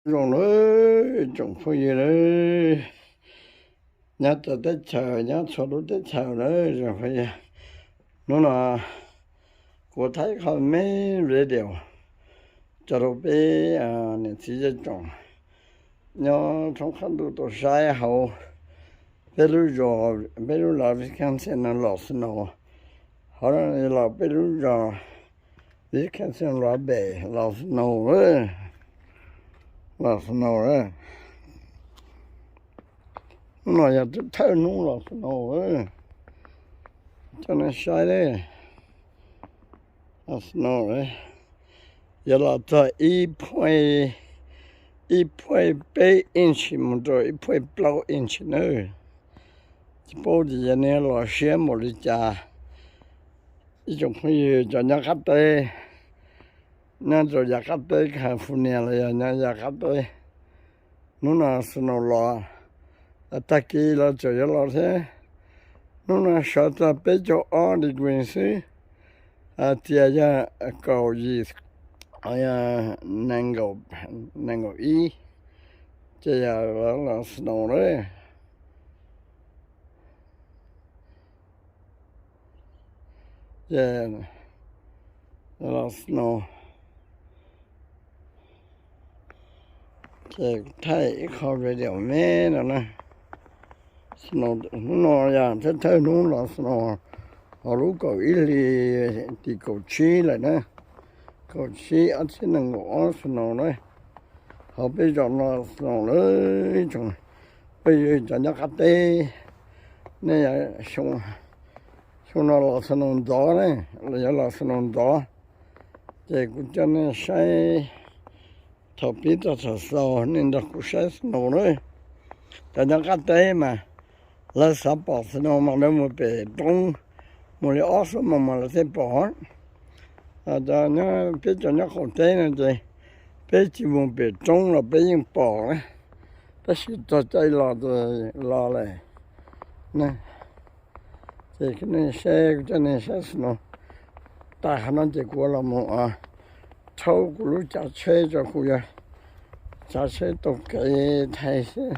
Zoo lawm tsoom phooj ywg lawm, nyob txawv teb chaws, nyob txhua lub teb chaws lawm. Hnub no kuv thaij qhov me video rau peb niam txiv zej tsoom nyob thoob qab ntuj tau saib hauv peb lub zos, peb lub los Wisconsin no los snow, hauv no los peb lub zos Wisconsin los pem los snow, los snow. Hnub no yog thawj hnub los snow, coj nej saib snow. Yog los txog ib phuaj, ib phuaj peb inch mus rau ib phuaj plaub inch na. Tsis paub tias yog nej los siab npaum li cas. Ib tsoom phooj ywg cov nyob qab teb, nyob rau yav qab teb California los yog nyob yav qab teb, hnub no snow los, tag kis los tseem yuav los thiab. Hnub no sov txog peb caug ob degree xwb, tias yog kaum yim, nees nkaum ib, ces yog los snow lawm. Ces los snow, ces thaij ib qho video me no na. Hnub no yog thawj thawj hnub los snow, hauv lub kaum ib hlis tim kaum tsib lawm na, kaum tsib ob txhiab nees nkaum ob snow na. Hauv peb zos no snow lawm tsoom phooj ywg cov nyob qab teb, nej xyoo no los snow ntxov ne, los yog los snow ntxov, ces kuv coj nej saib thaum pib txog thaum xaus nej nrog kuv saib snow na. Cov nyob qab teb mas lawv xav pom snow mas lawv mus pem roob, mus li ob xuab moos mas lawv thiaj pom. Cov nyob, peb cov nyob qaum teb no ces peb tsis mus pem roob los peb yeej pom na, tab sis txog caij los ces los lawm. Ces nej saib, kuv coj nej saib snow. Tag qhov no ces kuv los mus rhaub kuv lub cav tsheb tso, kuv yuav cav tsheb taug kev thaij xwb.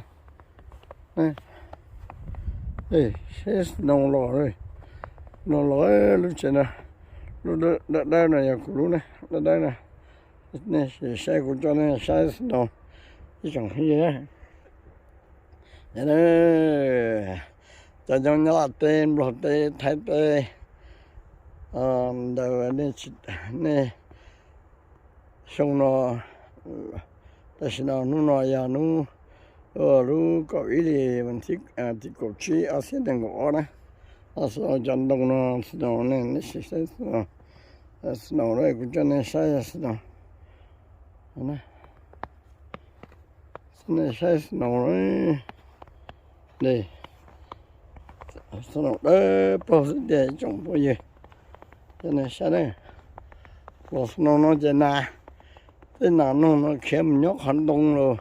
Seb snow los, snow los lub tsev no, lub dawb dawb no yog kuv lub na, dawb dawb no. Nej saib, kuv coj nej saib snow ib tsoom phooj ywg. Cov nyob Nyab Laj teb, Nplog teb, Thaib teb, ntawd nej xyoo no, tam sim no hnub no yog hnub, lub kaum ib hlis tim kaum tsib ob txhiab nees nkaum ob na. Cov ntoo no snow ne, nej sim saib snow, kuv coj nej saib snow. Nej saib snow, snow dawb paug xwb tiag ib tsoom phooj ywg. Coj nej saib na, los snow no ces nas, tej nas noog no khiav mus nyob qhov ntoo los,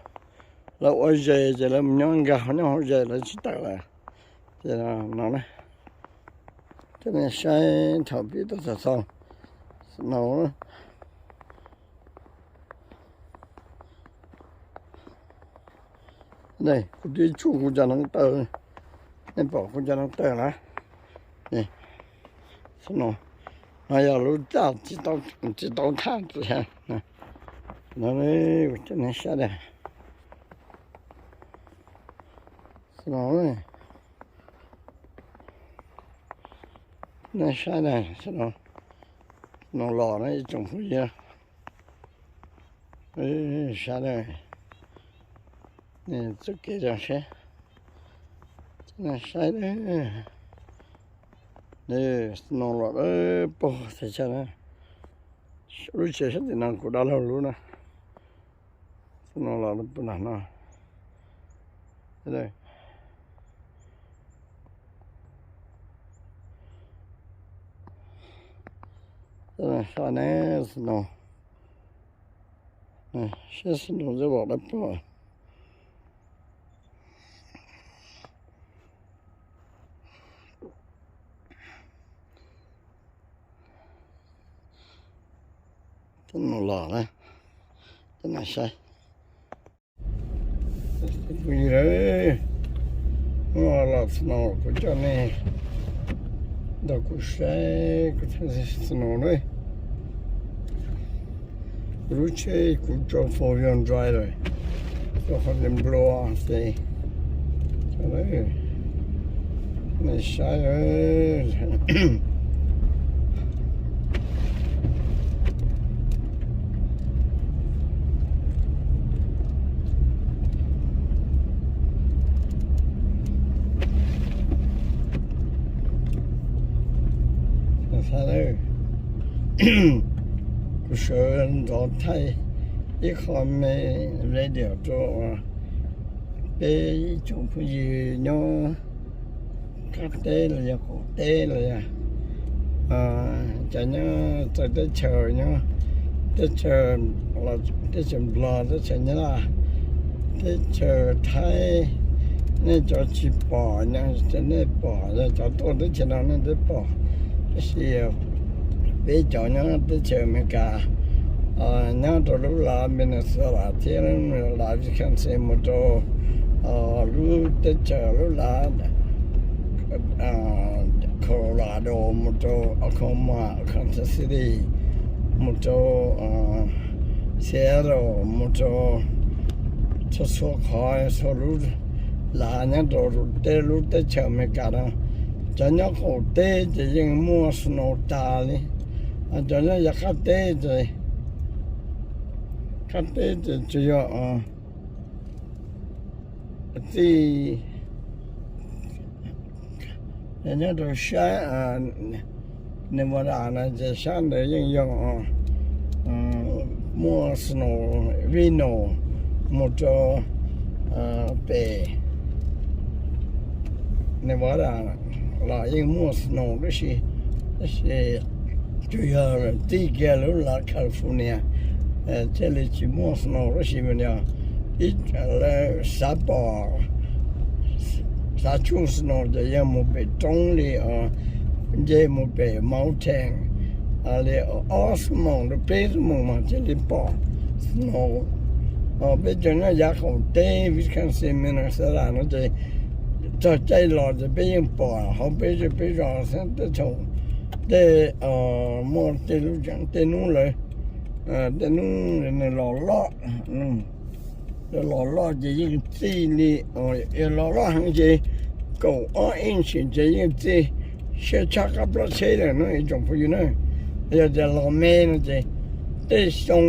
lawv ua zes ces lawv mus nyob nkag nyob hauv zes lawv tsis tawm lawm. Ces no, coj nej saib thaum pib txog thaum xaus snow. Kuv twb tsuj kuv cov noob taw, nej pom kuv cov noob taw lawm. Snow no yog lub caj tsis tau thaj txiv. No, coj nej saib da, snow, nej saib da, snow los na ib tsoom phooj ywg. Saib da, txoj kev zoo seb, saib da, snow los dawb paug txhais chaw na. Lub tsev sab tim no kuv dab laug lub na. Snow los puag nram no. Saib ne, snow, seb snow zoo los dawb paug. Snow los na, coj nej saib. Kuv yig lawm, muaj los snow kuv coj nej nrog kuv saib kuv snow na. Kuv lub tsheb kuv tso four wheel drive lawm, rau qhov tias nplua ces nej saib. Kuv sawv ntxov thaij ib qho me video rau peb ib tsoom phooj ywg nyob qab teb los yog qaum teb los yog cov nyob txawv teb chaws, nyob teb chaws, teb chaws Nplog, teb chaws Nyab Laj, teb chaws Thaib, nej cov tsis pom no ces nej pom, yog cov tuaj teb chaws no nej twb pom. Tab sis peb cov nyob teb chaws Amelikas, nyob rau lub lav Minnesota thiab lub lav Wisconsin mus rau lub teb chaws lub lav Colorado, mus rau Oklahoma, Kansas City, mus rau Seattle, mus rau txhua txhua qhov, txhua lub lav nyob rau tej lub teb chaws Amelikas no. Cov nyob qaum teb ces yeej muaj snow tas li, cov nyob yav qab teb ces, qab teb ces tsuas yog txij nyob rau sab Nevada no ces sab ntawd yeej yog muaj snow, Reno mus rau pem Nevada los yeej muaj snow tib si, tab sis tsuas yog txij kiag lub lav California thiaj li tsis muaj snow tib si. Mas yog ib, lawv xav pom, xav tshuaj snow ces yog mus pem roob li, nce mus pem mountain li ob xuab moos rau peb xuab moos mas thiaj li pom snow. Peb cov nyob yav qaum teb Wisconsin, Minnesota no ces txog caij los ces peb yeej pom hauv peb zej peb zos xwb, tej thaum tej muaj tej lub, tej hnub lawv, tej hnub nws los loj, los loj ces yeej txij li, yog los loj heev ces kaum ob inch ces yeej txij siab tshaj qab plab tsheb lawm no ib tsoom phooj ywg na. Yog tias los me no ces tej xyoo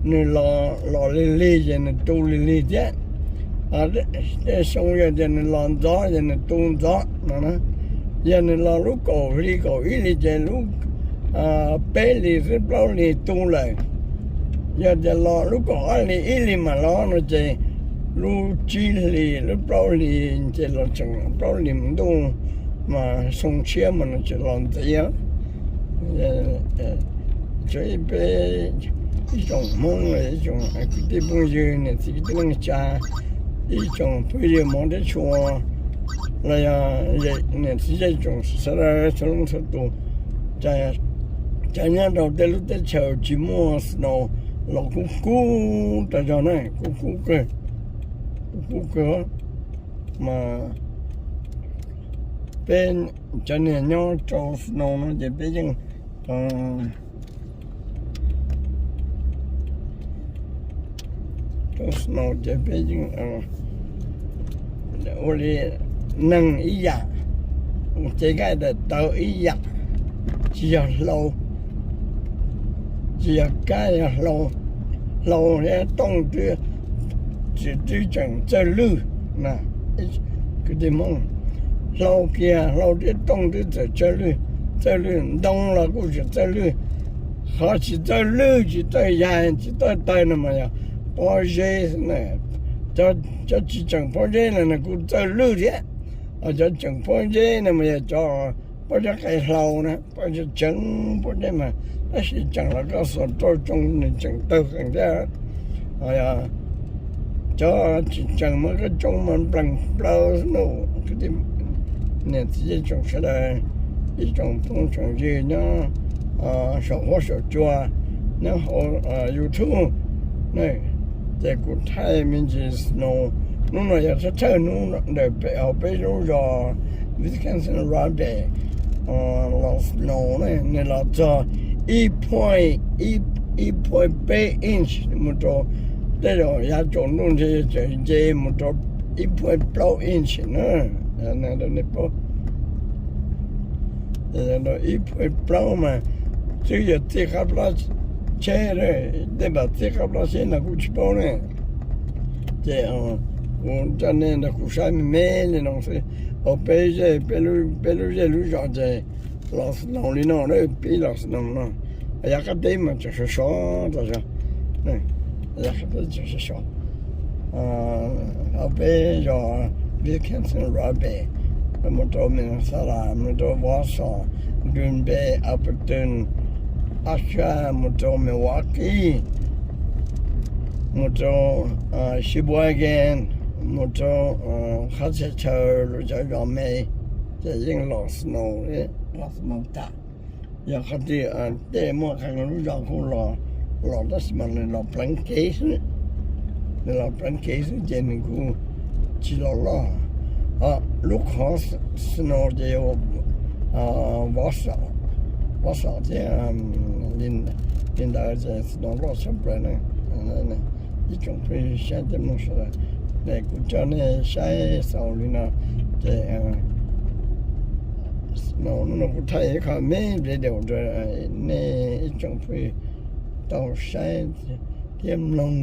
nws los lig lig ces nws tu lig lig thiab. Tej xyoo yog tias nws los ntxov ces nws tu ntxov no na. Yog nws los lub kaum hli kaum ib hli ces lub peb hlis xwb plaub hlis tu lawm. Yog tias los lub kaum ob hlis ib hlis mam los no ces lub tsib hlis lub plaub hlis ces los tseem plaub hlis mus ntuj mas xyoo tshiab mas nws tseem los ntxiv. Tsuas peb ib tsoom Hmoob, ib tsoom kwv tij phooj ywg, niam txiv kwv tij neej tsa, ib tsoom phooj ywg Hmoob thiab tshua los yog niam txiv zej tsoom sawv daws txhua leej txhua tus, cov nyob rau tej lub teb chaws tsis muaj snow los kub kub tas zog na, kub kub kawg, kub kub kawg. Mas peb cov niag nyob rau snow no ces peb yeej rau snow ces peb yeej ua li neeg ib yam, ces nqaij daim tawv ib yam, tsis yog hlau, tsis yog kab, yog hlau, hlau thiab tooj twb, twb tseem txawj lwj na. Kwv tij Hmoob, hlau kiag hlau thiab tooj twb txawm txawj lwj, txawj lwj, ntoo los kuj tseem txawj lwj. Qhov tsis txawj lwj, tsis txawj yaig, tsis txawj tawg no mas yog pob zeb na. Cov tsis tseem pob zeb no nws kuj txawj lwj thiab. Cov tseem pob zeb no mas yog cov pob zeb qe hlau na, pob zeb tseem pob zeb mas, tab sis tseem los koj xuas rau tsoo nws tseem tawg qees thiab. Cov tsis tseem mas koj tsoo mas nplees plaws no. Niam txiv zej tsoom sawv daws, ib tsoom phooj tsoom ywg nyob saum huab saum cua, nyob hauv YouTube, ces kuv thaij me ntsis snow Hnub no yog thawj thawj hnub ntawm peb, hauv peb lub zos Wisconsin Rapids, los snow ne, nws los txog ib point, ib point peb inch mus rau, tej zaum yav tsaus ntuj ntshe tseem nce mus rau ib point plaub inch na. Nej paub, ib point plaub mas twb yog txij qab plab tsheb, tej pam txij qab plab tsheb no kuj tsis paub ne. Ces kuv coj nej nrog kuv saib me me li no xwb. Hauv peb zej, peb lub zej lub zos ces los snow li no, pib los snow no. Yav qab teb mas tseem sov sov tas zog, yav qab teb tseem sov sov. Hauv peb zos Wisconsin Rapids, mus rau Minnesota, mus rau Wausau, Green Bay, Appleton, Akron, mus rau Milwaukee, mus rau Sheboygan, mus rau qhov txhia chaw los cov zos me, ces yeej los snow, los snow tas. Yog qhov twg tej muaj qee lub zos kuj los, los tab sis mas nws los pleev kev xwb, nws los pleev kev xwb ces nws kuj tsis los loj. Lub qhov snow ces Wausau, Wausau thiab li ntawd ces snow loj tshaj plaws na. Ib tsoom phooj ywg saib thiab mloog sawv daws, kuv coj nej saib xaus li no ces snow no kuv thaij ib qho me video rau nej ib tsoom phooj ywg tau saib thiab mloog.